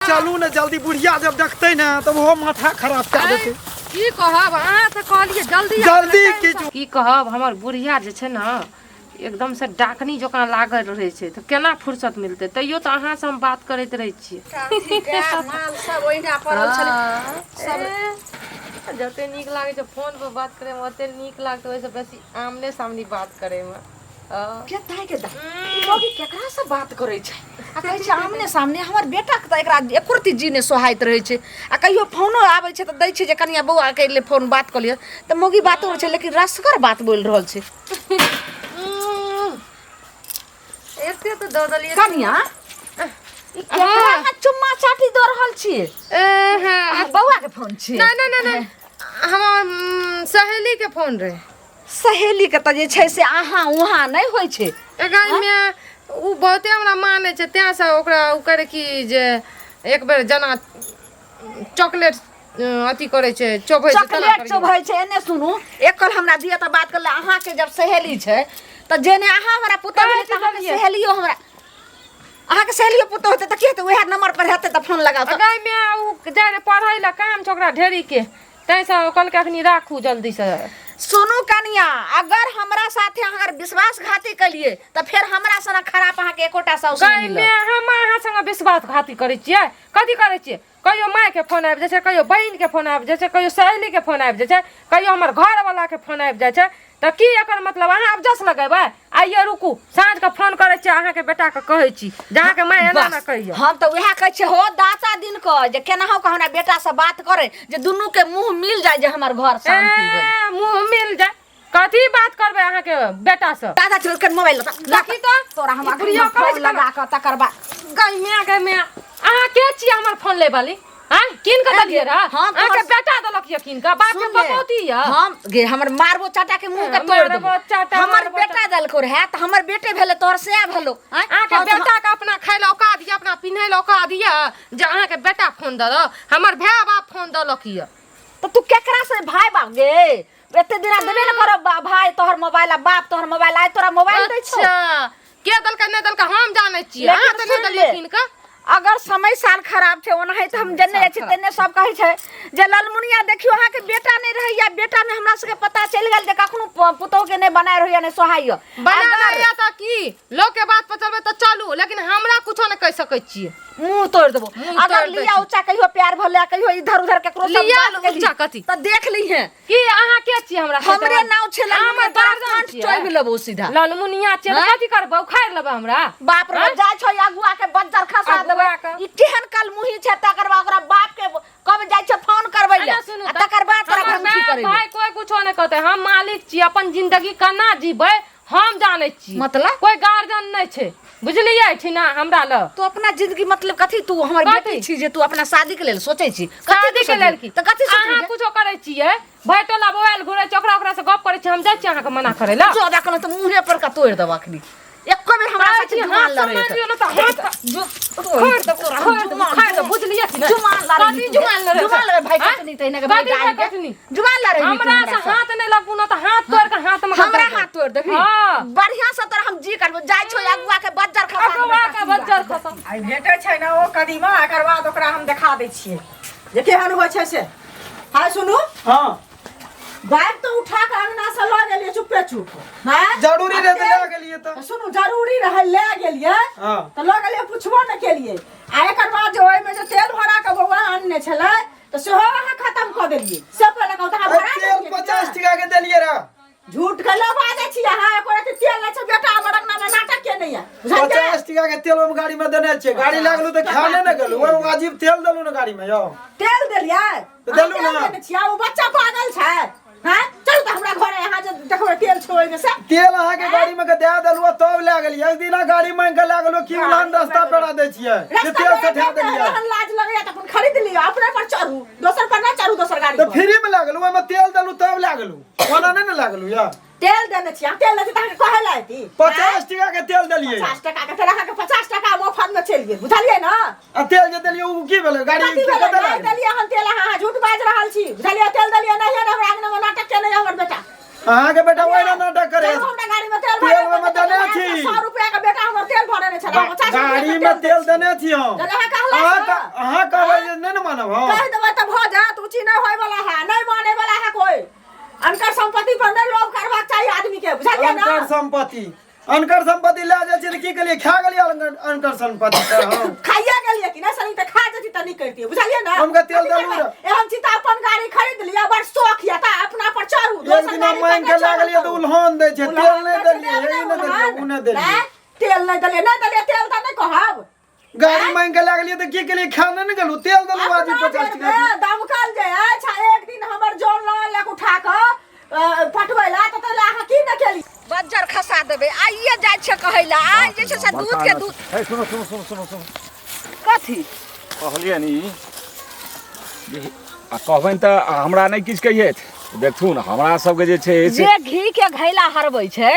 चलू ने जल्दी, बुढ़िया जब देखतै ने तब ओहो माथा खराब कए देतै। की कहब, अहाँ तऽ कहलियै जल्दी आबि जल्दी गेलै, की की कहब, हमर बुढ़िया जे छै ने एकदम से डाकनी जकाँ लागल रहै छै, तऽ केना फुर्सत मिलतै? तैयो तऽ अहाँसँ हम बात करैत रहै छियै। माल सब ओहिना पड़ल छलै सब। ए, जते नीक लागै छै फोन पर बात करैमे ओते नीक लागतै ओहिसँ बेसी आमने सामने बात करैमे। के दाइ के दाइ, ई मौगी केकरा से बात करै छै आ कहै छै आमने सामने? हमर बेटाके तऽ एकरा एको रत्ती जी नहि सोहाइत रहै छै। आ कहियो फोनो आबै छै तऽ दै छै जे कनिया बौआ के ले फोन बात कऽ लिअ, तऽ मौगी बातो करै छै लेकिन रसगर बात बोलि रहल छै। एते तऽ दऽ देलियै। कनिया, ई केकरा अहाँ चुम्मा चाटी दऽ रहल छियै? ए, हँ। अहाँ बौआ के फोन छियै? नहि नहि नहि नहि, हमर सहेली के फोन रहे। सहेलीके तऽ जे छै से अहाँ उहाँ नहि होइ छै। एगाइमे ओ बहुते हमरा मानै छै, तेँसँ ओकरा ओ करै कि जे एक बेर जेना चॉकलेट अथी करै छै, चोभै छै, तेना चॉकलेट करियौ। चोभै छै। एने सुनू, एक कल हमरा दिअ तऽ बात करले। अहाँके जब सहेली छै तऽ जेने अहाँ हमरा पुतोह भेलै तऽ अहाँके सहेलियो हमरा, अहाँके सहेलियो पुतोह हेतै तऽ की हेतै? उएह नंबर पर हेतै तऽ फोन लगाउ तऽ। गायमे ओ जाइ रहै पढ़ै लए, काम छै ओकरा ढेरीके, ताहिसँ ओ कहलकै अखनी राखू जल्दीसँ। सुनू कनिया, अगर हमरा साथे अहाँ अगर विश्वासघाती केलिए तऽ फेर हमरा सनक खराब अहाँके एकोटा साउस नहि गाय मिलत। मे हम अहाँ संगे विश्वासघाती करै छियै? कथी करै छियै? कहियो मायके फोन आबि जाइ छै, कहियो बहिनके फोन आबि जाइ छै, कहियो सहेलीके फोन आबि जाइ छै, कहियो हमर घरवलाके फोन आबि जाइ छै, तऽ की एकर मतलब अहाँ आब जस लगेबै? आइये रुकू, साँझके फोन करै छियै अहाँके बेटाके, कहै छी जे अहाँके माय एना ने बस, कहियो। हम तऽ उएह कहै छियै हो दाता दिन के जे केनाहु के हमरा बेटा से बात करे जे दुनू के मुंह मिल जाय जे हमर घर शांति हो। ए, मुँह मिल जाय, कथी बात करबै अहाँके बेटासँ? दादा चल के मोबाइल लऽ देखी तऽ तोरा हम ई अखन बुढ़िया कहै फोन छै लगा कऽ तकर बाद। गै माय, गै माय, अहाँ के छियै हमर फोन लै वाली? आँय, कीन कऽ देलियै रह? हम तोहर- अहाँके बेटा देलक यऽ कीन कऽ? बाप के सुन ले, बपौती यऽ। हम गे हमर मारबो चाटा के मुंह के तोड़ मारबो देबो। चाटा, हमर मारबो बेटा देलको रहे तऽ हमर बेटे भेलै, तोहर सएह भेलो। आँय? अहाँके हम तऽ- बेटा के अपना खाय लए औकात यऽ, अपना पिन्है लए औकात यऽ जे अहाँके बेटा फोन देलक? हमर भाय बाप फोन देलक यऽ। तऽ तू केकरा से भाय बाप गे? एते दिना देबे ने करब भाय तोहर मोबाइल आ बाप तोहर मोबाइल, आइ तोरा मोबाइल दै छौ? अच्छा, के देलकै नहि देलकै हम जानै छियै, लेकिन अहाँ तऽ नहि सुन देलियै ले, कीन कऽ। अगर समय साल खराब छै ओनाहि तऽ हम जन्ने जाइ छी तेन्ने सब कहै छै जे ललमुनिया देखियौ अहाँके बेटा नहि रहैया। बेटा मे हमरा सबके पता चलि गेल जे कखनो पुतोह के नहि बनाय रहैया, नहि सोहाइया। बना अगर रहैया तऽ की लोक के बात पर चलबै तऽ चलू, लेकिन हमरा कुछो नहि कहि सकै छियै। मुंह तोड़ देबो। मुंह अगर तोड़ि दै लिया छी। उच्चा कहियो प्यार भले कहियो इधर उधर केकरो से लिया बात केली उच्चा कथी? तऽ देख लीहे। की अहाँ के छियै हमरा हमरे नाव छै हमर ललमुनिया, तोरा गार्जियन कंठ छियै। चोबि लेबो सीधा। ललमुनिया छियै तऽ हैं? कथी करबै, उखाड़ि लेबै हमरा? बाप रे, जाइ छौ अगुआ के बज्जर खसा देबै। अगुआ के। ई केहन कलमुही छै? तकर बाद ओकरा बाप के कब जाइ छै फोन करबै ले एना सुनू आ तऽ, तकर बाद तोरा हमर भंगठी माय करेबै। भाय कोई कुछो नहि कहतै, हम मालिक छी, अपन जिंदगी केना जीबै हम जानै छी। मतलब? कोई गार्जियन नहि छै, बुझलियै ठिना हमरा लग। तू अपना जिंदगी मतलब कथी? तू हमर कथी? बेटी छी जे तू अपना शादी के लेल सोचै छी? कथी शादी तू के लेल की तऽ कथी अहाँ सोचली? कुछो करै छियै? भरि टोला मोबाइल घुरै छै, ओकरा ओकरा से गप करै छियै, हम जाइ छियै अहाँके मना करै लए? जो देखल तऽ मुँहे पर का तोड़ि देब अखनी। एको बेर हमरा कहै साथे छी, जुमान हाथ लड़ै मारियौ ने तऽ हाथ खोड़ि देब, खोड़ि देब, खोड़ि देब, बुझलियै कि नहि? जुमान लड़ै कथी जुमान लड़ै? जुमान लड़ै भाई आँय? कटनी तहिना के भाई कथी भाई गाड़ी के कटनी? जुमान लड़ै हमरा से हाथ नहि लगबू ने तऽ हाथ तोड़ के हाथ में हमरा हाथ तोड़ देबही? हाँ। बढ़िया से तोरा हम जी करबो। जाइ छौ अगुआ के बज्जर खसा देबै। अगुआ के बज्जर खसा। आइ भेटै छै ने ओ कदीमा, एकर बाद ओकरा हम देखा दै छियै जे केहन होइ छै से। हाय सुनू। हाँ। बैग तो उठा के अंगना से लऽ गेलियै चुपे चुप। हैं? जरूरी आ रहै तऽ तेल- लए गेलियै तऽ। सुनू, जरूरी रहै लए गेलियै हाँ। तऽ लऽ गेलियै, पुछबो नहि केलियै। आ एकर बाद जे ओहिमे जे तेल भरा के बौआ आनने छलै तऽ सेहो अहाँ खतम कऽ देलियै। से पहिले कहू तऽ अहाँ भरा तेल देलियै कि 50 नहि? टका के देलियै रह। झूठ के लऽ बाजै छी अहाँ। एको रति तेल नहि छै। बेटा हमर अंगना मे नाटक के नहि है, बुझलियै? 50 टका के तेल हम गाड़ी में देने छियै। गाड़ी लागलू तऽ खाने ने गेलू, ओहि वाजिब तेल देलू ने गाड़ी में यौ। तेल देलियै? तऽ देलू अहाँ तेल ने। देने छियै? ओ बच्चा पागल छै? हैं, चलू तऽ हमरा घरे, अहाँ जे देखबै तेल छै ओहिमे से। तेल अहाँके गाड़ी में के दए देलू आ तब लए गेलियै। एक दिना गाड़ी मांगि के लए गेलू की उलहन रास्ता पेड़ा दै छियै जे रास्ता तेल पर सठा देलियै। एहन लाज लगैया तऽ अपन खरीद लिअ, अपने पर चढ़ू, दोसर पर नहि चढ़ू, दोसर गाड़ी तऽ पर। फ्री में लए गेलू, ओहिमे तेल देलू तब लए गेलू, ओना नहि ने लए गेलू यौ। तेल देने छी अहाँ? तेल देने छी तऽ अहाँके कहै लए अयती? 50 टका के तेल देलियै। 50 टका के तेल अहाँके 50 टका मोफत में चलि गेल, बुझलियै ने? आ तेल जे देलियै ओ की भेलै? गाड़ी कथी भेलै? कतऽ नहि लागल? देलियै हम तेल, अहाँ झूठ बाजि रहल छी, बुझलियै? तेल देलियै नहि ने, हमरा अंगना में नाटक केने हमर बेटा। अहाँके बेटा ओहिना नाटक करे। चलू हमरा गाड़ी में तेल तेल भरे ओहिमे देने छी। 100 रुपया के बेटा हमर तेल भरे ने छलै, 50 रुपया के गाड़ी में तेल देने छी हम। जब अहाँ कहला अहाँ से। अहाँ पर नहि लोभ करबाक चाही आदमी के बुझलियै ने अनकर संपत्ति अनकर संपत्ति लए जाइ छियै तऽ की केलियै खा गेलियै अनकर संपत्ति तऽ हम खाइए गेलियै कि नहि सनी तऽ खा जैती तऽ नीक करितियै बुझलियै ने हमके तेल कथी देलहुँ करबै? रऽ। एहन छी तऽ अपन गाड़ी खरीद लिअ बड़ शौख यऽ तऽ अपना पर चढ़ू एक दोसर दिना गाड़ी पर मांगि के नहि लए चढ़ू गेलियै तऽ उल्हान दै छै तेल उल्हान नहि दै छै, देलियै हे ई नहि देलियै उल्हान। ओ नहि देलियै आँय? तेल नहि देलियै नहि देलियै तेल तऽ नहि कहब गाड़ी मांगि के लए गेलियै तऽ की केलियै खा नहि ने गेलहुँ तेल देलहुँ आदमी अपना 50 बेर टका मे दमकल जे अछि आ एक दिन हमर जौन लऽ अनलक उठा कऽ पटबै ला तऽ तै ला अहाँ की नहि केली बज्जर खसा देबै आइए जाइ छियै कहै लए आइ जे छै से दूध के दूध हे सुनो सुनो सुनो सुनो सुनो कथी कहलियै नी जे आ कहबनि तऽ हमरा नहि किछु कहियैथ देखथुन हमरा सबके जे छै से जे घी के घैला हरबै छै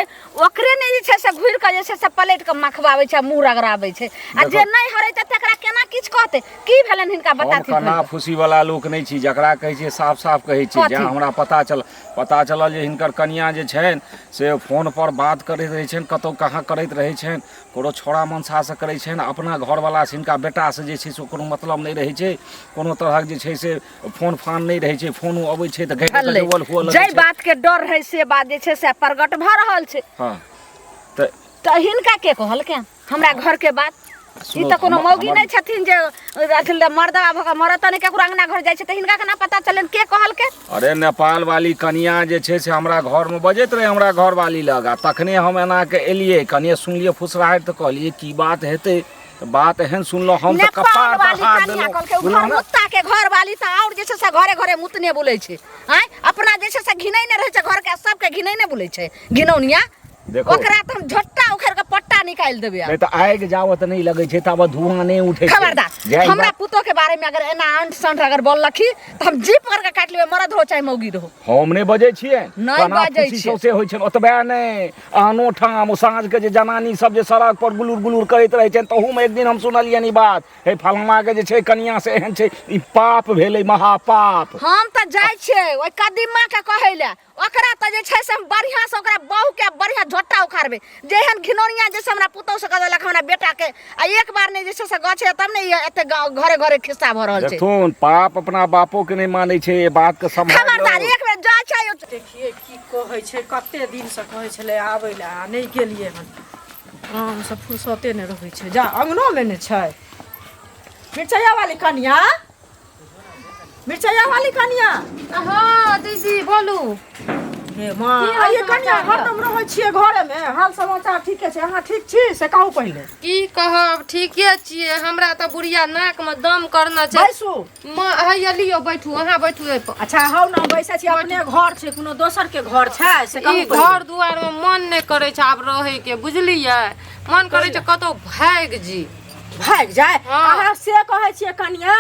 ओकरे ने जे छै से घुरि कऽ जे छै से पलटि कऽ मखबाबै छै आ मुँह रगड़ाबै छै आ जे नहि हरेतै तकरा केना किछु कहतै की भेलनि हिनका हम बताथिन कना फूसी वाला लोक नहि छी जकरा कहै छियै साफ साफ कहै छियै कथी? जे हमरा पता चल पता चलल जे हिनकर कनिया जे छनि से फोन पर बात करैत रहै छनि कतौ कहाँ करैत रहै छनि कोनो छौड़ा मनसासँ करै छनि अपना घरवलासँ हिनका बेटासँ जे छै से कोनो मतलब नहि रहै छै कोनो तरहक जे छै से फोन फान नहि रहै छै फोनो अबै छै तऽ घैट छलै गजबल हुअ लगै जाहि छै बात के डर रहै से बात जे छै से प्रकट भऽ रहल छै हँ तऽ तऽ हिनका के कहलकै हमरा घर के बात ई सुनू, तऽ कोनो मौगी हमर नहि छथिन जे अथी मर्दवा भऽ कऽ मरत नहि केकरो अंगना घर जाइ छै तऽ हिनका केना पता चलनि के कहलकै अरे नेपाल वाली कनिया जे छै से हमरा घरमे बजैत रहै हमरा घरवाली लग आ तखने हम एना के एलियै कनिये सुनलियै फुसराहटि तऽ कहलियै की बात हेतै तऽ बात एहन सुनलहुँ हम तऽ नेपाल कपार पर वाली हाथ कनिया देलहुँ कहलकै उ बुझलहुँ घर ने मुत्ता के घर वाली तऽ आओर जे छै से घरे घरे मुतने बोलै छै आँय अपना जे छै से घिनैने रहै छै घरके सबके घिनैने बोलै छै घिनौनिया देखो ओकरा तऽ हम झोट्टा उखाड़ि कऽ पट्टा निकालि देबै आब। नहि तऽ आगि जावत नहि लगै छै ताबत धुआँ नहि उठै छै खबरदार जाहि हमरा बात- पुतोह के बारे में अगर एना अंट संट अगर बोललखी तऽ हम जीप पकड़ के काटि लेबै मरद हो चाहे मौगी रहो हम नहि बजै छियै नहि कना बजै फूसी छियै। सौंसे होइ छै ओतबे नहि आनो ठाम साँझके जे जनानी सब जे सड़क पर गुलुर गुलुर करैत रहै छनि तहूमे एक दिन हम सुनलियनि ई बात हे फलानाके जे छै कनिया से एहन छै ई पाप भेलै महापाप हम तऽ जाइ छियै ओहि कदीमा के कहै लए ओकरा तऽ जे छै से हम बढ़िआँसँ ओकरा बहुके बढ़िआँ झोटा उखाड़बै जेहन घिनौनिया जे छै हमरा पुतहु से कऽ देलक हमरा बेटाके आ एक बार नहि जे छै से गछे तब ने ई एते गाँव घरे घरे खिस्सा भऽ रहल छै देखथुन पाप अपना बापो के नहि मानै छै ए बात के सम्हारि खबरदार लो एक बेर जाइ छै देखिए की कहै छै कते दिनसँ कहै छलै आबै लए आ नहि गेलियै हन आरामसँ फुर्सते नहि रहै छै जा अङ्गनोमे ने छै मिरचैया वाली कनिया मिरचैया वाली कनिया हाँ दीदी बोलू हे माँ की हाल आइए कनिया समाचार यऽ? हरदम रहै छियै घरेमे हाल समाचार ठीके छै अहाँ ठीक छी से कहू पहिले की कहब ठीके छियै हमरा तऽ बुढ़िया नाकमे दम करना छै बैसू माँ हैया लियौ बैठू अहाँ बैठू एहिपर अच्छा हौ ने बैसै छी अपने घर छै कोनो दोसर के घर छै से कहू ई पहिले। घर दुआरमे मन नहि करै छै आब रहैके बुझलियै मन करै छै कतहु भागि जी भागि जाय हाँ। अहाँ से कहै छियै कनिया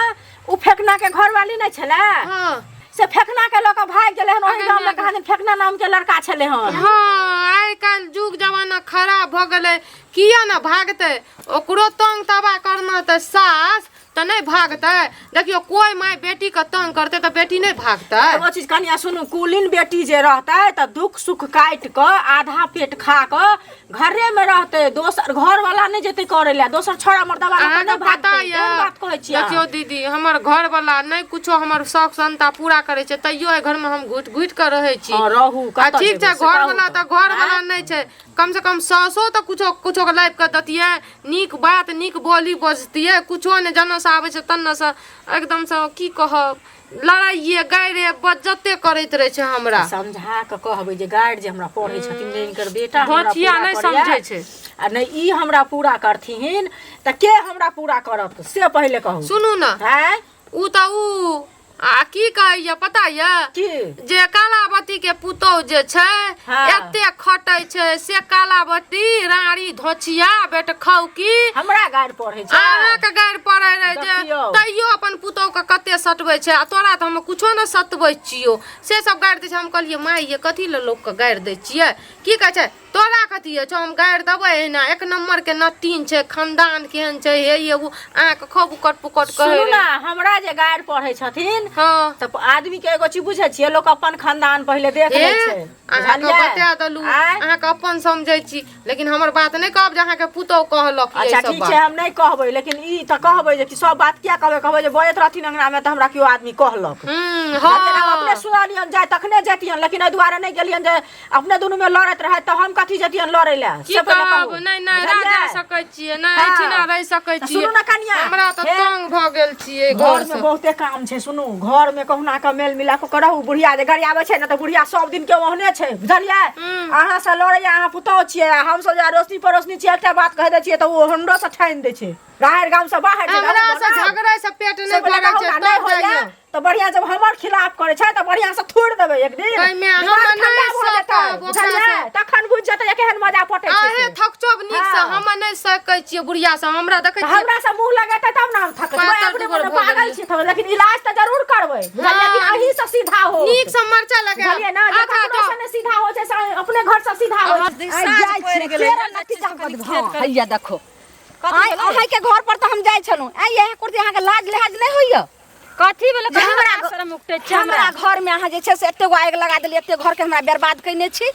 ओ फेकना के घरवाली नहि छलै हाँ से फेकना के लऽ कऽ भागि गेलै हन ओहि अगे गाममे माय कहाँ दिन फेकना नाम के लड़का छलै हन हाँ आइ काल्हि जुग जमाना खराब भऽ गेलै किया ने भागतै ओकरो तंग तबाह करना तऽ सास तऽ नहि भागतै देखियौ कोइ माय बेटीके तंग करतै तऽ बेटी नहि भागतै एगो चीज कनिया सुनू कुलीन बेटी जे रहतै तऽ दुख सुख काटि कऽ आधा पेट खा कऽ घरे में रहतै दोसर घर वाला नहि जेतै करै लए दोसर छोड़ा मर्दवा लऽ कऽ अहाँके नहि पता भागतै यऽ एहन बात कहै छियै देखियौ दीदी हमर घर वाला नहि कुछो हमर शौक संता पूरा करै छै तैयो एहि घरमे हम घुटि घुटि कऽ रहै छी हँ, रहू, आ कतऽ ठीक छै जेबै से घर कहू वाला तऽ। तऽ घर वाला नहि छै कम से कम सासो तऽ कुछो कुछो के लाबि कऽ दैतियै नीक बात नीक बोली बजतियै कुछो नहि जेना से आबै छै तन्ने से एकदमसँ की कहब लड़ाइए गाइरे बज्जते करैत रहै छै हमरा समझा कऽ कहबै जे गाइड जे हमरा पढ़ै छथिन जे हिनकर बेटा हमरा भचिया पूरा नहि करैया, समझै छै। आ नहि ई हमरा पूरा करथिन तऽ के हमरा पूरा करत से पहिले कहू सुनू ने आँय उ तऽ उ आ की कहैया पता यऽ की जे कालावती के पुतोह जे छै हाँ। एते खटै छै से कालावती राड़ी धोचिया बेटखौकी हमरा गाइड पढ़ै छै अहाँके गारि पड़ै रहै जे देखियौ। तैयो अपन पुतोहके कते सटबै छै आ तोरा तऽ हम कुछो नहि सतबै छियौ से सब गारि दै छै हम कहलियै माय ये कथी लए लोकके गारि दै छियै की कहै छै तोरा कथी छौ हम गारि देबै एहिना एक नम्बरके नटीन छै खानदान केहन छै हे ये ओ अहाँके खूब उकट पुकट कहै सुनू रहै ने हमरा जे गारि पढ़ै छथिन हँ तऽ आदमी के एगो चीज बुझै छियै लोक अपन खानदान पहिले देख हे लै छै अहाँके बुझलियै? बता देलहुँ आँय? अहाँके अपन समझै छी लेकिन हमर बात नहि कहब जे अहाँके पुतोह कहलक अच्छा ई सब ठीक छै बात हम नहि कहबै लेकिन ई तऽ कहबै जे कि सब बात किया कहबै कहबै जे बजैत रहथिन रहथिन अंगना में तऽ हमरा केओ आदमी कहलक। हँ। हम अपने सुनलियन जाय तखने जैतियन, लेकिन एहि दुआरे नहि गेलियन जे अपने दुनू में लड़ैत रहै तऽ हम कथी जैतियन लड़ै लए। की से पहिले कहब, कहू। नहि नहि बुझलियै? रह जा सकै छियै नहि। हँ। एहिठिना रहि सकै तऽ छियै। सुनू ने कनिया, हमरा तऽ हे। तंग भऽ गेल छियै घर घर में से। बहुते काम छै। सुनू, घर में कहुना कऽ मेल मिला कऽ रहू। बुढ़िया जे गरियाबै छै ने तऽ बुढ़िया सब दिन के ओहने छै, बुझलियै? अहाँ से लड़ैया, अहाँ पुतोह छियै आ हमसब जे अड़ोसनी पड़ोसनी छियै, एकटा बात कहि दै छियै तऽ ओ हमरो से ठानि दै छै। राहरि गाम से बाहर छै। हमरा से झगड़ै से पेट नहि से पहिले भरै कहू छै ना, नहि तब होइया जाइयौ। तऽ बढ़िया जब हमर खिलाफ करै छै तऽ बढ़िया से थोड़ि देबै एक दिन, एहिमे दिमाग हम ठंडा नहि भऽ जेतै, सकब ओकरा बुझलियै? से। तखन बुझि जेतै जे केहन मजा पटै छै अहें से। थकचब नीक से। हँ। हम नहि सकै छियै बुढ़िया से, हमरा देखै तऽ छियै हमरा से मुँह लगेतै तब ने हम थकबै। पातर अपने दुबर मने भऽ पागल गेलियै। छी थोड़े, लेकिन इलाज तऽ जरूर करबै, बुझलियै? कि हँ। अहीं से सीधा हो। नीक से मरचा लगा। बुझलियै ने, जे आधा ककरो से नहि सीधा हो छै से अपने घर से सीधा हो छै। आइ जाइ छियै, केरा नतीजा कऽ देब। हँ, हैया देखो, आइ अहाँके घर पर तऽ हम जाइ छलहुँ। आइ इएह कुर्ती, अहाँके लाज लिहाज नहि होइए? कथी भेलै? जे हमरा शरम उठै छै। हमरा घर में अहाँ जे छै से एते गो आगि लगा देलियै, एते घर के हमरा बर्बाद कयने छी।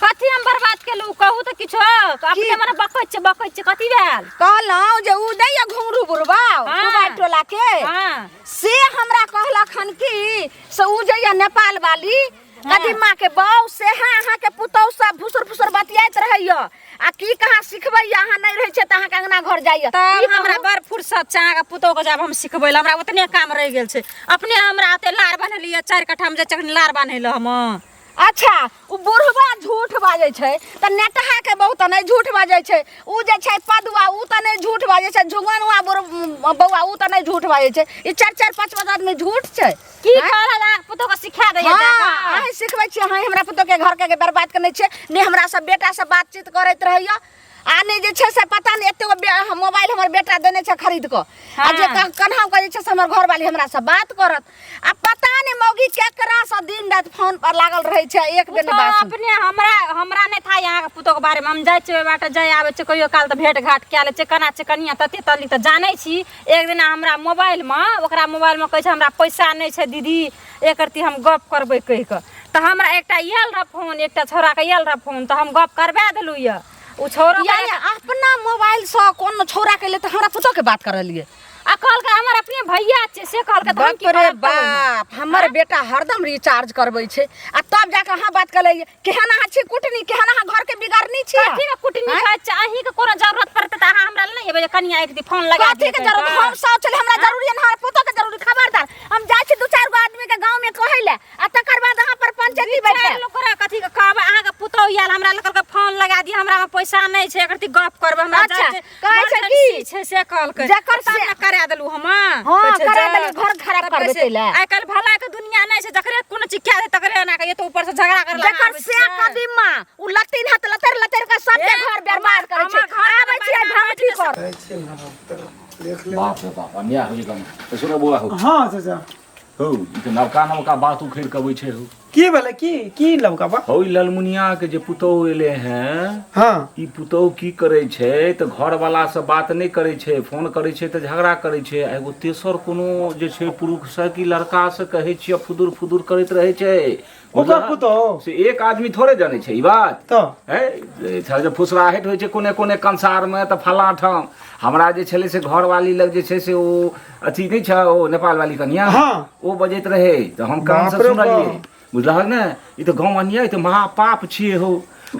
कथी हम बर्बाद केलहुँ? कहू तऽ किछो। अपने मने बकै छै, बकै छै, कथी भेल? कहलहुँ जे उ नहि यऽ घुंघरू बुढ़बा हाँ। कुमारि टोला के, हाँ। से हमरा कहलक हन कि से उ जे यऽ नेपाल वाली कदीमा के बहू, से है अहाँके पुतहु सब फुसुर फुसुर बतियाइत रहैया आ की कहाँ सिखबैया, अहाँ नहि रहै छियै तऽ अहाँके अंगना घर जाइया। तब ई हमरा कहू। बड़ फुर्सत छै अहाँके पुतोहके जाब हम सिखबै लए। हमरा ओतने काम रहि गेल छै। अपने हमरा ओते लार बान्हलियै 4 कट्ठामे, जाइ छियै लार बान्है लए हम। अच्छा, उ बुढ़वा झूठ बाजै छै तऽ नेटहा के बहू तऽ नहि झूठ बाजै छै? उ जे छै पदुआ, उ तऽ नहि झूठ बाजै छै? झुंगनुआ बौआ, उ तऽ नहि झूठ बाजै छै? ई 4 4 5 5 आदमी झूठ छै। की कहल? अहाँके पुतोहके सिखा दैया हाँ, जाकऽ? अहीं सिखबै छियै। अहीं हमरा पुतोह के घर के बर्बाद केने छियै। ने हमरा सब बेटा से बातचीत करैत रहैया आ नहि जे छै से पता नहि एते गो मोबाइल हमर बेटा देने छै खरीद कऽ आ जे कन्हा के जे छै से हमर घरवाली हमरा से बात करत आ पता नहि मौगी केकरा से दिन राति फोन पर लागल रहै छै। एक बेर नहि पुतोह बात सुन। अपने हमरा हमरा नहि था अहाँके पुतोहके बारेमे। हम जाइ छियै ओहि बाटे, जाइ आबै छियै, कहियो काल तऽ भेट घाट कए लै छियै। केना छै कनिया तते तल्ली तऽ जानै छी। एक दिना हमरा मोबाइलमे, ओकरा मोबाइलमे कहै छै हमरा पैसा नहि छै दीदी, एक रत्ती हम गप करबै कहि कऽ। तऽ हमरा एकटा आयल रहए फोन, एकटा छौड़ाके आयल रहए फोन, तऽ हम गप करबा देलहुँ यऽ ओ छौड़ो। यानी अपना मोबाइल से कोनो छौड़ा के ले तऽ हमरा पुतोह के बात करलियै आ कहलकै हमर अपने भैया छै से कहलकै, तऽ हम की बाप रे करब तब ओहिमे? बाप, हमर बेटा हरदम रिचार्ज करबै छै आ तब जाके अहाँ बात कऽ लैयै। केहन अहाँ छी कुटनी, केहन अहाँ घर के बिगाड़नी छी। कथी के कुटनी कहै छै? अहीं के कोनो जरूरत पड़तै तऽ अहाँ हमरा लग नहि एबै जे कनिया एक दी फोन लगा कथी दिअ के कहि जरूरत? कऽ? हम सब छलै हमरा जरूरी है, हमरा पुतोह के जरूरी। खबरदार, हम जाइ छी दू चारि गो आदमी के गाँव में कहै ले आ तकर बाद अहाँ पर पंचायती चारि बैठे लोक ओकरा कथी के कहबै? अहाँके पुतोहु आयल हमरा लग, कहलकै फोन लगा दिअ, हमरा मे पैसा नहि छै, एकर गप करबै हमरा। अच्छा, जाइ छै, कहै छै इमरजेंसी की? छै से कहलकै। जकर तब से- ने करा देलहुँ हम। हाँ, कहै छै करा जे- देलियै, घर खराब तब करबै कहै छै, ताहि लए। आइ काल्हि भला के दुनिया नहि छै, जकरे कोनो चीज कए दे तकरे एना के एतौ ऊपर से झगड़ा करे जकर से कदीमा उ लतीन हाथ लतर लतर के सबके ए, घर बर्बाद करै छै। हमर घर आबै छियै बर्बाद भांगठी पर। बाप रे बाप, अन्याय होइ छै। सुनो बौआ हो। हाँ चाचा। हौ, ई तऽ नवका नवका बात उखड़ि कऽ अबै छै हौ। की भेलै? की की लबका बा? हौ, ई ललमुनिया के जे पुतोहु एले हैं, हाँ, ई पुतोहु की करै छै तऽ घरवाला से बात नहि करै छै, फोन करै छै तऽ झगड़ा करै छै आ एगो तेसर कोनो जे छै पुरुष से कि लड़का से कहै छियै फुदुर फुदुर करैत रहै छै। ओकर पुतोहु? से एक आदमी थोड़े जानै छै ई बात। तऽ है जे फुसराहटि होइ छै कोने कोने कंसारमे तऽ फलाँ ठाम हमरा जे छलै से घरवाली लग जे छै से ओ अथी नहि छै, ओ नेपाल वाली कनिया, हाँ। ओ बजैत रहै तऽ हम कान से बाप रे सुनलियै। बाप। बुझलहक ने, ई तऽ गाँव अन्याय, ई तऽ महापाप छियै हौ।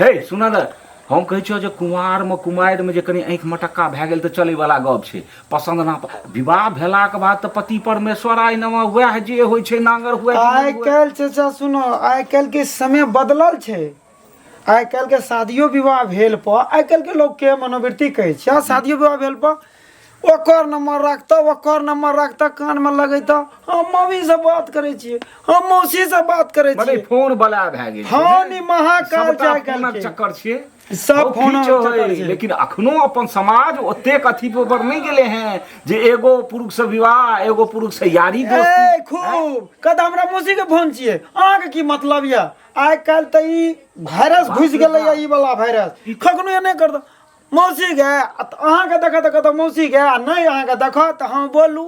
हे सुन ने, हम कहै छियौ जे कुमारमे कुमारिमे जे कनि आँखि मटक्का भए गेल तऽ चलैवला गप छै। पसन्द ना विवाह भेलाके बाद तऽ पति परमेश्वर आइ नमः, वएह जे होइ छै नांगर हुए कि आइ नहि हुए। काल्हि चाचा सुनो, आइ काल्हि के समय बदलल छै। आइ काल्हि के शादियो विवाह भेल पर आइ काल्हि के लोक के मनोवृत्ति कहै छै, शादियो विवाह भेल पर ओकर नंबर रखतऽ, ओकर नंबर रखतऽ, कान में लगेतऽ, हम मम्मी से बात करै छियै, हम मौसी से बात करै मने छियै। फोन बला भए गेल छै हँ ने। नि महाकाल सबटा छै आइ काल्हि फोनक के। चक्कर छियै। सब बहुत फोनक ठीक छै, चक्कर छै। लेकिन अखनो अपन समाज ओतेक अथी पर नहि गेले हैं जे एगो पुरुष से विवाह, एगो पुरुष से यारी दोस्ती। ए खूब कहत हमरा मौसी के फोन छियै, अहाँके की मतलब यऽ? आइ काल्हि तऽ ई वायरस घुसि गेलै यऽ, ई वाला वायरस कखनो एने करत मौसी गे, आ तऽ अहाँके देखत तऽ कहत मौसी गे, आ नहि अहाँके देखत तऽ हम बोलू।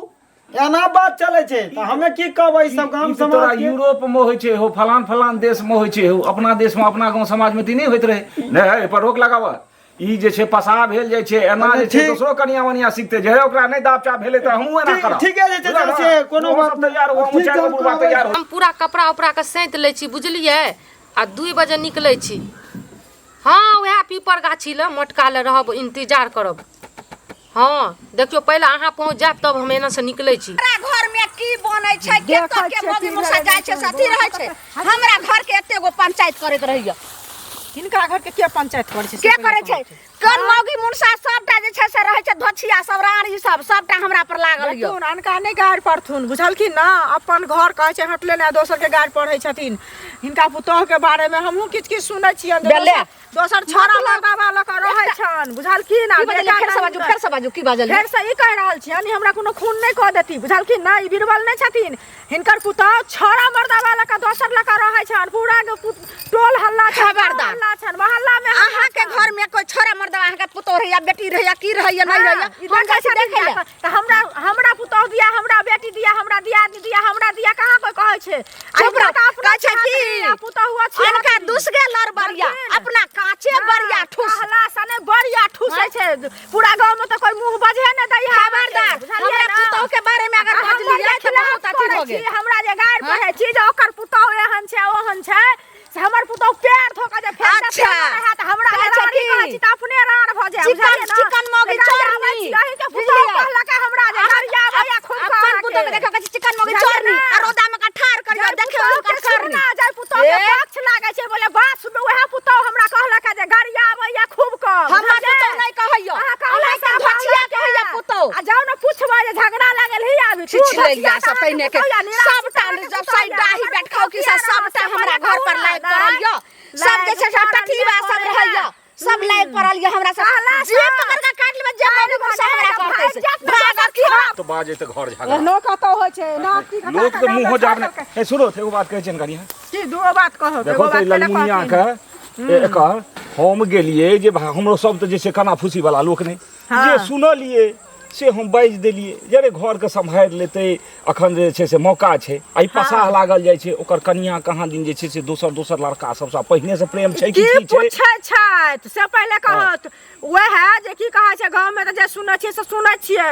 एना बात चलै छै तऽ हमे की कहबै ई सब गाम ई तऽ तोरा समाज के? यूरोप में होइ छै हो, फलान फलान देश में होइ छै हो, अपना देश में अपना गाँव समाज में तऽ ई नहि होइत रहै। नहि, एहि पर रोक लगाबऽ। ई जे छै पसा भेल जाइ छै एना जे छै ठीक। दोसरो कनिया मनिया सिखते जे हे ओकरा नहि दाब चाप भेलै तऽ हमहूँ एना ठीक- करब ठीके छै चाचा, बुझल ने? से कोनो ओहो बात सब तैयार हो हमहूँ ठीक चारि गो छै, बुढ़बा हम तैयार हो हम पूरा कपड़ा उपड़ा के सैंत लै छी बुझलियै आ 2 बजे निकलै छी। हँ उएह पीपर गाछी लए मोटका लए रहब इंतजार करब। हँ देखियौ पहिले अहाँ पहुँच जायब तब हम एना से निकलै छी। हमरा घर में की बनै छै देखै केतऽ के छियै मौगी की मुसा भेलै, जाइ छै से अथी रहै छै। हमरा घर के एते गो पंचायत करैत रहैया। हिनका घर के के पंचायत करै छै से के पहिले करै छै? कहू। कोन मौगी मुनसा सबटा जे छै से रहै छै धोछिया सब रानी सब सबटा हमरा पर लागल यऽ। देखथुन अनका नहि गारि पढ़थुन बुझलखिन ने, अपन घर कहै छै हटले ने दोसर के गारि पढ़ै छथिन। हिनका पुतोह के बारे में हमहूँ किछु किछु सुनै छियनि जे बेले। दोसर छौड़ा मर्दाबा लऽ कऽ रहै छनि बुझलखिन। आ की बजलियै? बेटा फेर से बाजू, नहि फेर से बाजू, की बाजलियै? फेर से ई कहि रहल छियनि, हमरा कोनो खून नहि कऽ देती बुझलखिन ने, ई बीरबल नहि छथिन। हिनकर पुतोह छौड़ा मर्दाबा लऽ कऽ दोसर लऽ कऽ रहै छनि, पूरा टोल हल्ला छनि, खबरदार। हल्ला छनि मोहल्ला में हल्ला अहाँ के छनि। घर में कोई छोरा मर्दाबा अहाँ के पुतोह रहैया बेटी रहैया की रहैया नहीं रहैया, ई हम देखै जाइ छी छथिन देखै लए। तऽ हमरा हमरा पुतोह दिया, हमरा बेटी दिया, हमरा दियादनी दिया, हमरा दिया कहाँ कोई कहै छै। आ चुप हिनका रह, तऽ अपना कहै छै छाती की? आ पुतोहुओ छियै अनका हथिन। दुसगे लड़ बरिया, बुझलखिन? अपना काचे बरिया ठूस। कहला सने बरिया ठूसै छै, पूरा गाँव में तऽ कोई मुंह बजे नहि दै है। खबरदार, बुझलियै हमरा ने? पुतोह के बारे में अगर आ हम बजलियै जे तऽ बहुत खिलाफ अथी करै भऽ गेल। छी, हमरा जे गारि पढ़ै छी जे ओकर पुतोह एहन छै ओहन छै, से हमर पुतोह पैर धो कऽ जे फेर अच्छा। रहै तऽ हमरा कहै छै राड़ी की? कहै छी तऽ अपने राड़ भऽ जायब, चिकन- बुझलियै ने? चिकन मौगी तऽ गारि चोरनी। आबै छी, अहींके पुतोह बुझलियै? कहलक हमरा जे गारि आबैया खूब अपन अहाँके। पुतोह के देखो कहै छै चिकन मौगी बुझलियै चोरनी, ने? आ रौदा में का ठाढ़ करियौ, जाय देखियौ पुतोह हुनकर के करनी। सुनना, जाय पुतोह के ए? पक्ष लागै छै, बोले बात सुनू, उएह पुतोह हमरा कहलक जे गारि आबैया खूब कऽ, हमर बुझलियै? पुतोह नहि कहैया। अहाँ कहला अहाँके से धोछिया कहलक कहैया पुतोह। आ जाउ ने पुछबै जे झगड़ा लागल ही आबी। तू छिछलेलिया धोछिया सब कहाँ पहिने के। पुतोह या निराश सबटा कहाँ के जब पुतोह साइड या? डाही हमर बैठ खाउ कि पुतोह से सबटा किया हमरा रहल? घर पर लाइग पड़ल यऽ। सब जे छै से लाइग पड़ल टटीबा यऽ, सब रहैया, सब लाइग पड़ल यऽ हमरा सब। कहला जे सब। पकड़ के काटि लेबै, जे मौगी मुसा हमरा भागि करतै से। जायत ने, भागत की हम? तऽ बाजै तऽ घर झगड़ा। एहनो कतौ होइ छै, एना की कथा लोक के कथा मुँहो कथा जाब कथा नहि। ए सुनो, एगो बात कहै छियनि कनिया। की दूगो बात कहू? देखो एगो तऽ बात ई पहिले ललमुनिया कहथिन। के एकर हम गेलियै जे हमरो सब तऽ जे छै काना फूसी वाला लोक नहि, जे सुनलियै से हम बाजि देलियै जे अरे घरके सम्हारि लेतै, अखन जे छै से मौका छै। आ ई पसाह लागल जाइ छै, ओकर कनिया कहाँ दिन जे छै से दोसर दोसर लड़का सबसँ पहिनेसँ प्रेम छै कि की की छै? पूछै छथि से पहिले कहत। वएह जे की कहै छै गाँवमे तऽ जे सुनै छियै से सुनै छियै।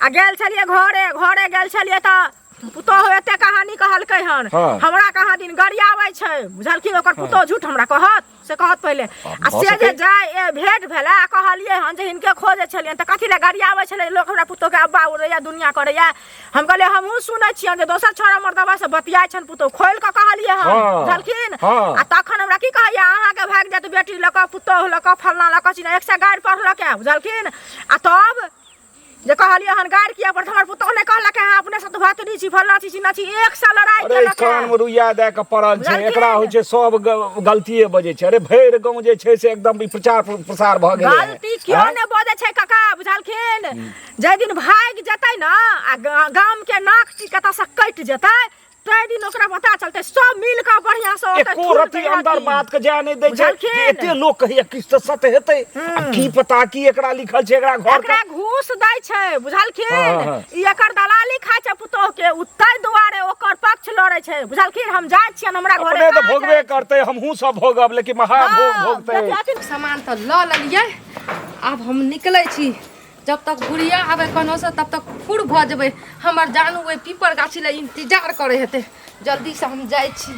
आ गेल छलियै घरे, घरे गेल छलियै तऽ पुतोहु एते कहानी कहलकै हन। हमरा कहाँ दिन गरियाबै छै बुझलखिन। ओकर पुतोहु झूठ हमरा कहत से कहत पहिले। आ भऽ से जे सकै। जाय ए भेंट भेलै आ कहलियै हन जे हिनके खोजै छलियनि तऽ कथी लए गरियाबै छलै लोक हमरा पुतोहुके, अब्बा उड़ैया दुनिया करैया। हम कहलियै हमहूँ सुनै छियनि जे दोसर छौड़ा मर्दबा से बतियाइ छनि पुतोहु, खोलि कऽ कहलियै हन बुझलखिन। आ तखन हमरा की कहैया अहाँके भागि जायत बेटी लऽ कऽ पुतोहु लऽ कऽ फल्लाँ लऽ कऽ चिन्ना, एक सए गारि पढ़लक बुझलखिन। आ तब जे कहलियै हन गारि किया पड़त, हमर पुतोहु नहि कहलक अहाँ अपने से तऽ भतरी छी फल्लाँ छी चिन्ना छी, एक सए लड़ाइ अरे केलक कान में रुइया दए के पड़ल छै, बुझलखिन? एकरा होइ छै सब गलतिये बजै छै। अरे भरि गाँव जे छै से एकदम ई प्रचार प्रसार भऽ गेलै हँ। गलती क्यों आँय? नहि बजै छै काका बुझलखिन। जाहि दिन भागि जेतै ने आ गाम के नाक ची कतऽ से कटि जेतै ताहि दिन ओकरा पता चलतै, सब मिल कऽ बढ़िआँ से ओतै एको थूर रति दै अंदर हथिन। बात के जाय नहि दै छै जे बुझलखिन? एते लोक कहैया किछु तऽ सत्य हेतै, आ की पता की एकरा लिखल छै एकरा घर एकरा घूस दै छै बुझलखिन। हँ। ई एकर दलाली खाइ छै पुतोह के, उ ताहि दुआरे ओकर पक्ष लड़ै छै बुझलखिन। हम जाइ छियनि हमरा घरे अपने तऽ काज भोगबे अछि। करतै, हमहूँ सब भोगब, लेकिन महाभोग भोगतै। देखियौ, सामान तऽ लऽ लेलियै, आब हम निकलै छी। जब तक बुढ़िया आबै कनोसँ तब तक फुर भऽ जेबै। हमर जानू ओहि पीपर गाछी लए इंतजार करै हेतै, जल्दीसँ हम जाइ छी।